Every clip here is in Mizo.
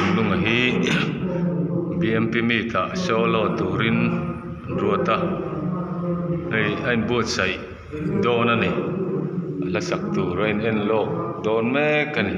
Chungnunga hi bmp meet ah solo turin an ruat a hei a inbuatsaih dawn a ni a hla sak tur a in en lawk dawn mek a ni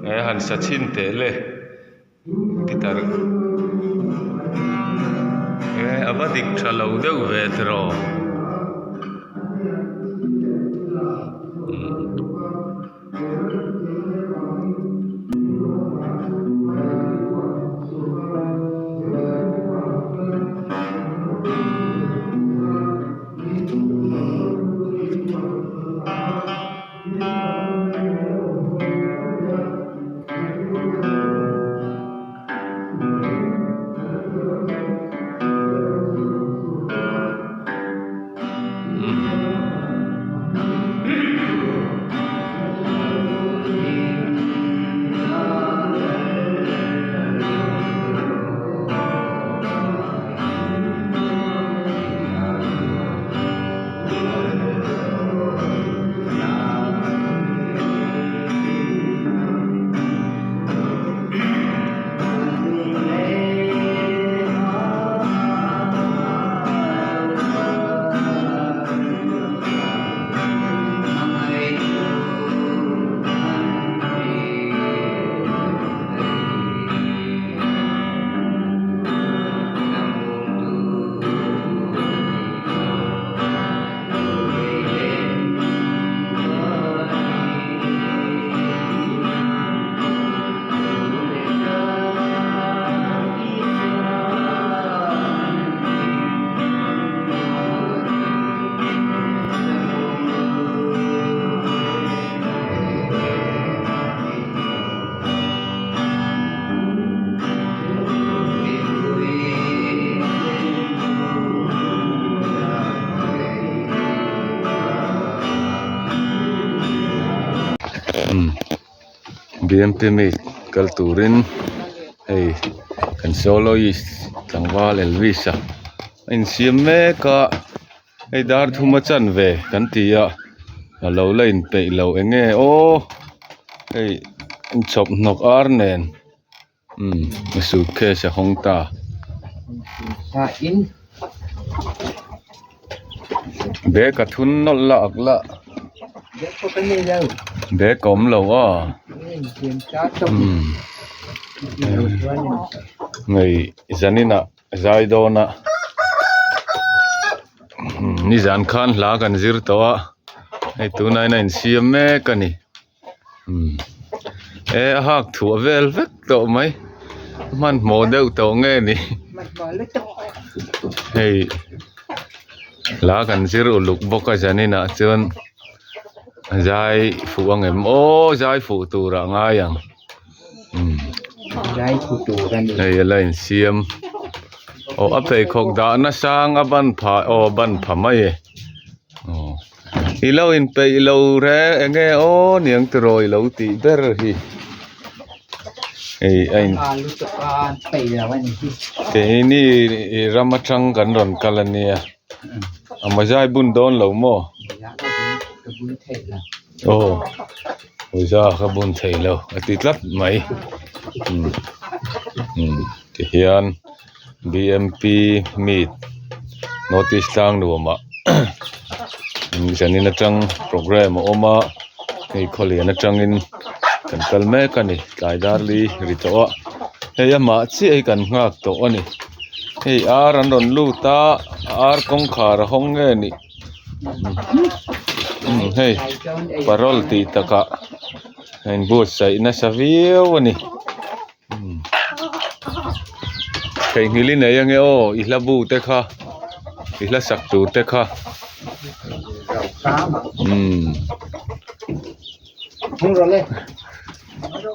he han sa chhin teh le guitar he a va dik tha lo deuh ve tiraw. Bmp meet kal turin hei kan soloist tlangval Elvis a a insiam mek a hei dar thum a chanve kan ti a a lo la inpeih lo eng nge aw hei inchhawp hnawk ar nen. Umm suitcase a hawng ta bag a thun nawlh la ak la bag a awm lo a umm hei zanin ah zai dawn a nizan khan hla kan zir tawh a hei tunah hian a insiam mek a ni. Umm e a hak thuah vel vek tawh mai hmanhmawh deuh tawh nge ni hei hla kan zir uluk bawk a zanin ah chuan zai fuh ang em aw zai fuh tur ah ngai ang umm hei a la insiam aw a pheikhawk dah na sang a ban phah aw a ban pha mai e aw. I lo inpeih lo re eng nge aw niang tiraw i lo tih ber hi hei a in keini ram atang kan rawn kal a nia a mawzai bun dawn lo maw aw mawza ka bun thei lo a ti tlat mai umm umm tihian. Bmp meet notice tlang nuamah zanin atang programme a awm a hei khawlian atangin kan kal mek a ni tlai dar li ri tawh a hei amah chiah hi kan nghak tawh a ni hei ar an rawn lut a ar kawngkhar a hawng nge ni hei parole tih takah a inbuatsaih nasa viau a ni. Theihnghilh i nei ange aw i hla bu te kha i hla sak tur te kha umm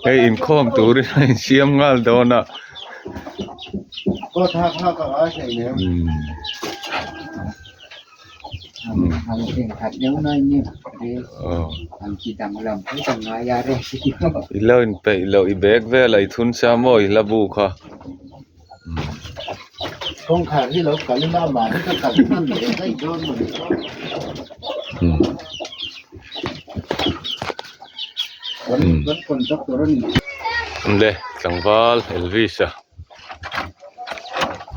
hei inkhawm turin a insiam nghal dawn a umm. I lo inpeih loh i bag vel a i thun sa maw i hla bu kha. Le tlangval Elvis a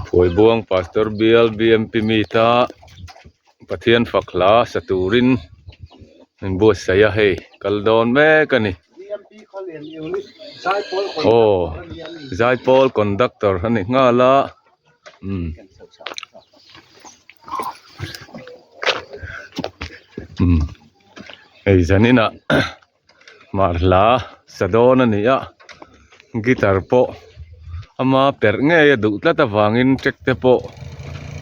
Phuaibuang Pastor Bial BMP meet a Pathian fak hla sa turin in buatsaih a hei kal dawn mek a ni aw Zaipawl conductor a ni nghal a umm umm hei zaninah Mar hla sa dawn a ni a guitar pawh ama perh ngei a duh tlat avangin track te pawh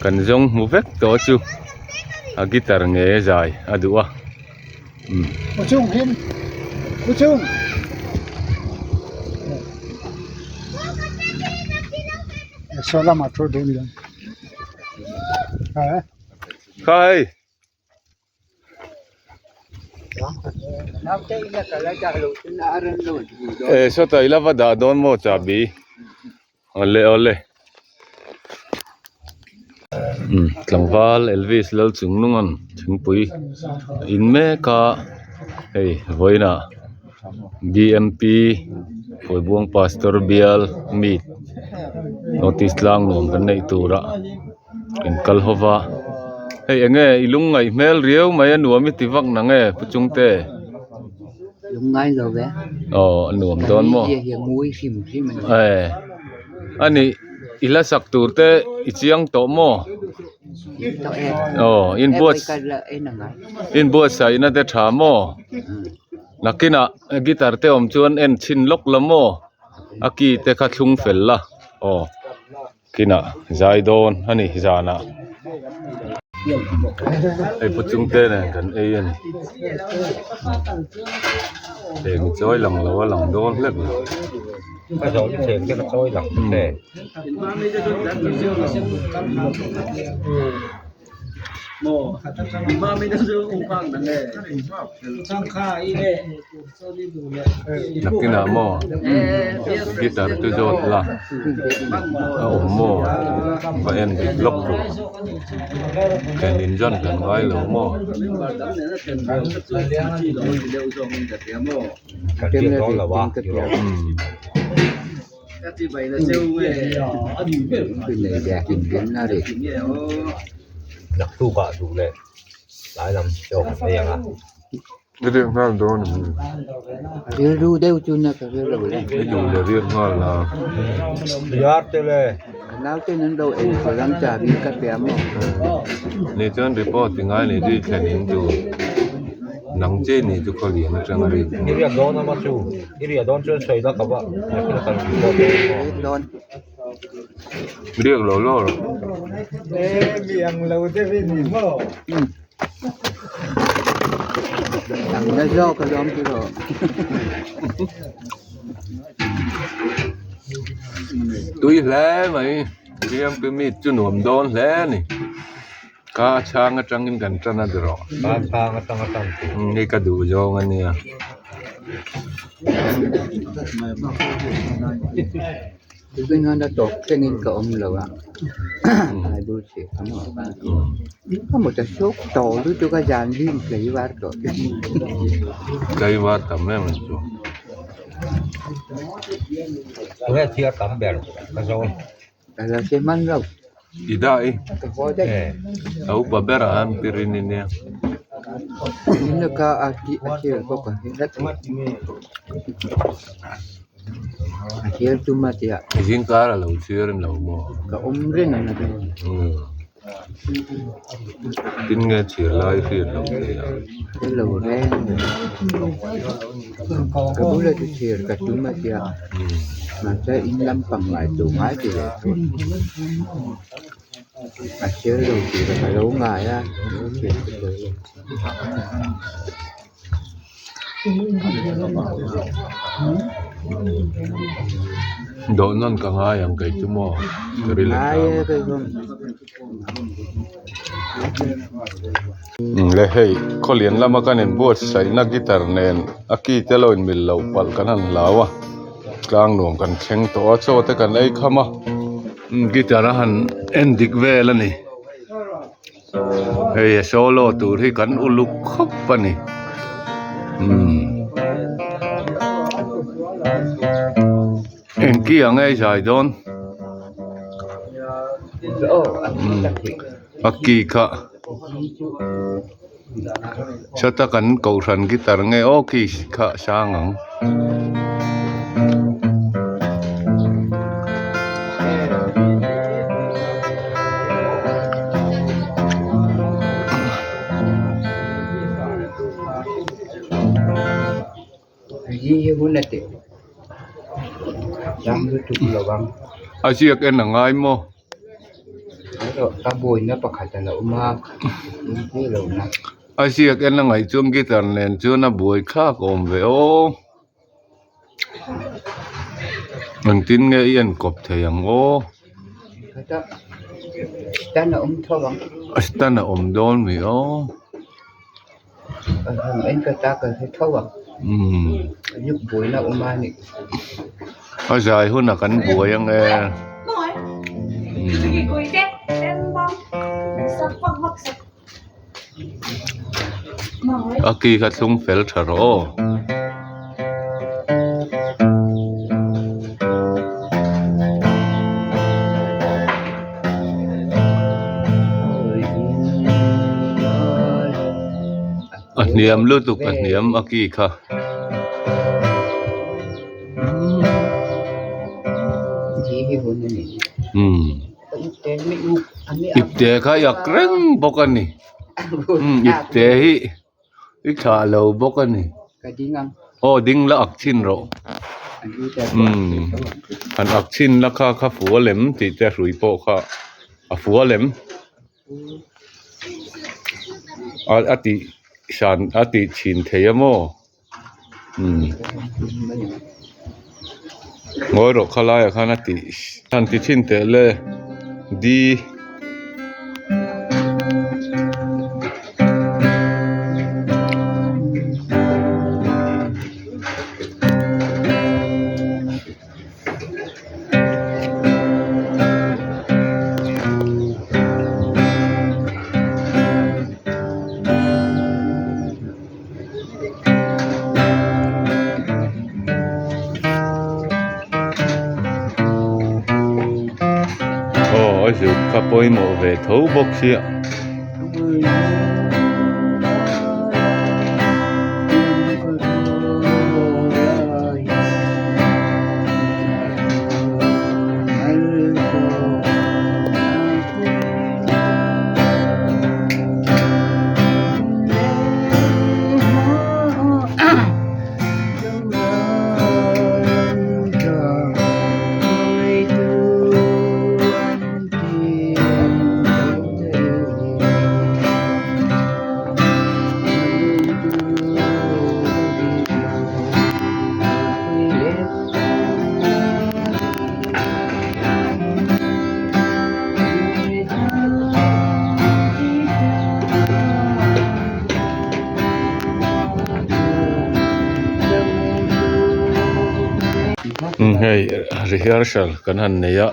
kan zawng hmu vek tawh chu a guitar ngei a zai a duh a umm. Kha hei. Eh sawtah ila va dah dawn maw chahbi awle awle umm tlangval Elvis Lalchungnunga'n thingpui a in mek a hei vawiinah B_M_P Phuaibuang Pastor bial meet notice tlang nuam kan neih turah. Kan kal ho va hei eng nge i lung ngaih hmel riau mai a nuam i ti vak nang e pu chungte Lung ngai lo ve aw a nuam dawn maw e a nih i hla sak tur te i chiang tawh maw aw inbuat inbuatsaihna te tha maw nakinah guitar te awm chuan en chhin lawk la maw a ki te kha thlung fel la aw. Kinah zai dawn a ni zanah hei pu chungte nen kan ei a ni theng chawi lang lo a lang dawn hlek lo. Nakinah maw guitar chu zawt la a awm maw va en dik lawk tur thlen in zawn kan ngai lo maw. Riak nghal dawn a ni. Rilru deuh chu na ka hre lo le. I duh leh riak nghal la. Ka naute nan lo en ka ram chabi ka pe a maw. Ni chuan report ti ngai ni chu i thlen in tur nang che ni chu khaw lian atang a rik. I riak dawn a maw chu? I riah dawn chuan sawi la ka va nakin a kan report dawn maw? Riak lo lo rawh. Ang na zawk a lawm tiraw. Tui hle mai Riangpi meet chu nuam dawn hle a ni ka chhang atangin kan tan a rawh Ka chhang atang a tan tur. Hei ka duh zawng a nia. Tupin a tawp thlengin ka awm lo a, Bible chhiar ka hmu a, ka hmu ta sawk tawh lutuk a zan lim tlaivar tawh te. Tlaivar tam em ang chu. Tunge chhiar tam ber ka zawn. Ka la hre hman lo. I dah i. Ka haw daih. A upa berah an pirin i nia. Inlaka a chhiar bawk a. A thil tum a tia. Zingkar a lo chhiar in lo maw? Ka awm reng ang a ti. Tin nge chhiar lai hriat lo thei a? Ka lo reng. Ka bula chu chhiar ka tum a tia. Mahse in lampang ngai tur ngai ti leh tawh. A chhiar lo tih ka lo ngai a. Dawh nawn ka ngai ang kei chu maw ka ri leh ta le hei khawlian lama kan inbuatsaihna guitar nen a ki te lo inmil loh palh kan han hlau a tlang nuam kan thleng tawh a chaw te kan ei kham a guitar a han en dik vel a ni. Hei a solo tur hi kan uluk khawp a ni umm. Engki ang e zai dawn a ki kha sawta kan kohhran guitar nge aw ki kha sang ang. A ziak en a ngai maw? A ziak en a ngaih chuan guitar nen chuan a buai thlak awm ve aw. Engtin nge i enkawp thei ang aw? Stand a awm dawn mi aw. A zai hunah kan buai ang e. A ki kha thlung fel tha rawh aw. A hniam lutuk a hniam a ki kha. Ipte kha yak reng bawk a ni ipte hi i thlah lo bawk a ni aw ding la ak chhin rawh umm han ak chhin la kha kha fual em tih te hrui pawh kha a fual em. A tih hran a tih chhin thei a maw umm ngawi rawh khalai ah khan a tih han ti chhin teh le di. Aw a zuk kha pawimawh ve tho bawk sia. Hei rehearsal kan han nei a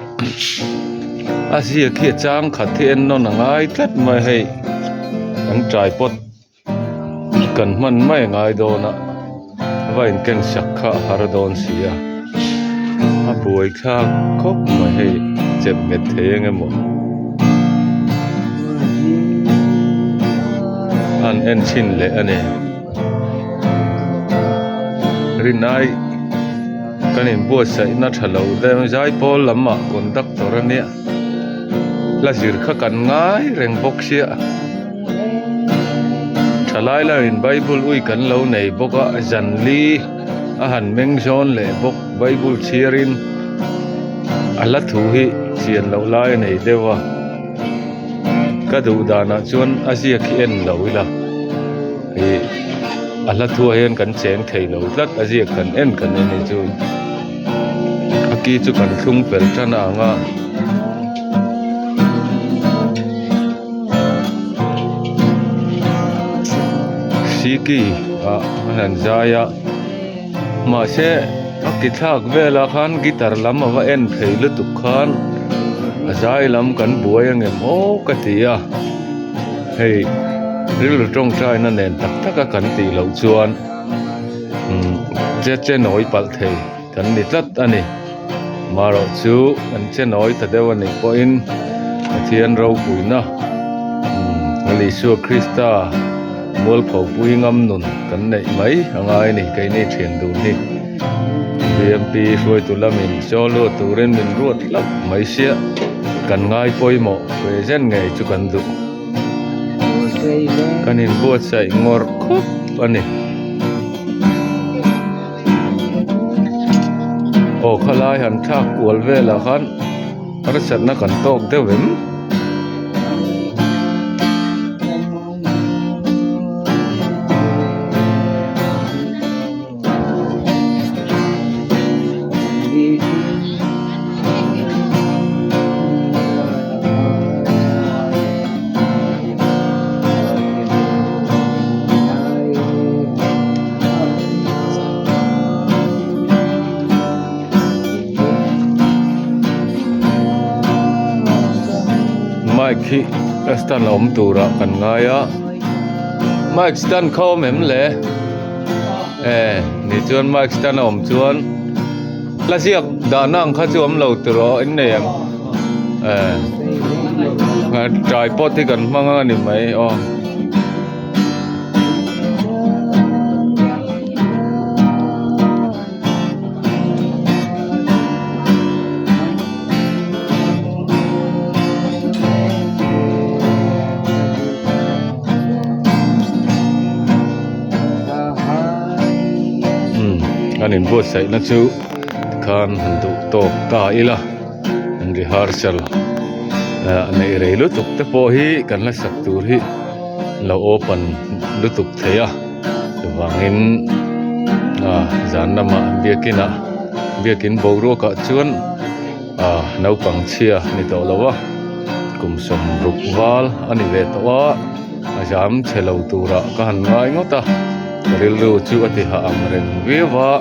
a ziak hi a chang khat hi en nawn a ngai tlat mai hei an tripod kan hman mai a ngai dawn a va in ken sak kha a har dawn si a a buai thlak khawp mai hei chep nghet thei eng emaw an en chhin leh a ni rinai kan inbuatsaihna tha lo deuh zaipawl lamah conductor a nia la zir kha kan ngai reng bawk sia. Thalai lamin Bible ui kan lo nei bawk a, zanli a han meng zawn leh bawk Bible chhiarin a hla thu hi chian loh lai a nei deuh a, ka duh danah chuan a ziak hi en lo ila ih a hla thuah hian kan cheng thei lo tlat a ziak kan en kan en hi chu a ki chu kan thlung fel tan ang a. Siki ah an han zai a mahse a ki thlak velah khan guitar lam a va en phei lutuk khan a zai lam kan buai ang em aw ka ti a hei rilru tawngtaina nen tak tak a kan tih loh chuan umm che che nawi palh thei. kan ni tlat a ni. Marawh chu kan che nawi ta deuh a nih pawhin Pathian ropuina umm Isua Krista mualpho pui ngam nun kan neih mai a ngai a ni keini thian dun hi. BMP hruaitu lamin chaw lut turin min ruat hlauh mai sia kan ngai pawimawh present ngei chu kan duh. Kan inbuatsaih ngawrh khawp a ni. Aw khalai han thlak kual velah khan harsatna kan tawk deuh em? Mic hi a stand a awm turah kan ngai a mic stand kha awm em le e ni chuan mic stand a awm chuan la ziak dahna ang kha chu awm lo tiraw in nei ang e tripod hi kan hmang a ni mai aw. An inbuatsaihna chu tikhan han duh tawk ta ila an rehearsal ah neih rei lutuk te pawh hi kan la sak tur hi lo open lutuk thei a chuvangin ah zan lamah biakin ah biakin boruak ah chuan ah naupang chhia ni tawh lo a kum sawmruk val a ni ve tawh a a zam chhe lo turah ka han ngai ngawt a ka rilru chu a ti hah ang reng viau a.